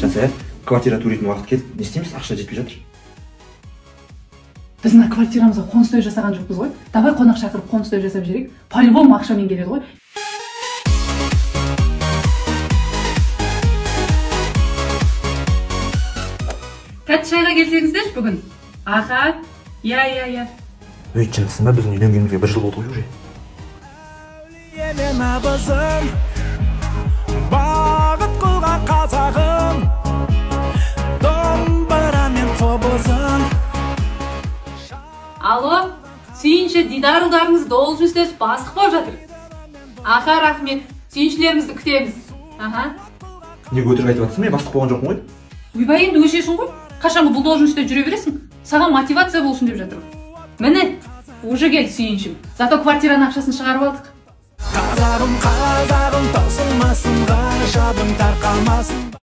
Жансая, квартира төлейтін уақыт келді. Не істейміз? Ақша жетпей жатыр. Біз мына квартирамызға қоныс той жасаған жоқпыз ғой. Давай қонақ шақырып қоныс той жасап жіберейік. По-любому ақшамен келеді ғой. Тәтті шайға келсеңіздерші бүгін. Аха, иә, иә, иә. Ей, жындысың ба? Біздің үйленгенімізге бір жыл болды ғой уже. Бағыт қылған қазағым, домбыра мен қобызым. Алло, сүйінші, Дидар ұлдарыңыз должность өсіп бастық болып жатыр. Аха, рахмет. Сүйіншілеріңізді күтеміз. Аха. Неге өтірік айтып жатырсың? Мен бастық болған жоқпын ғой. Ойбай, енді өсесің ғой. Қашанғы бұл должностьте жүре бересің? Саған мотивация болсын деп жатырмын. Міне, уже кел сүйіншім. Зато квартираның ақшасын шығарып алдық. Қазағым, қазағым, таусылмасын, ғажабым тарқамасын.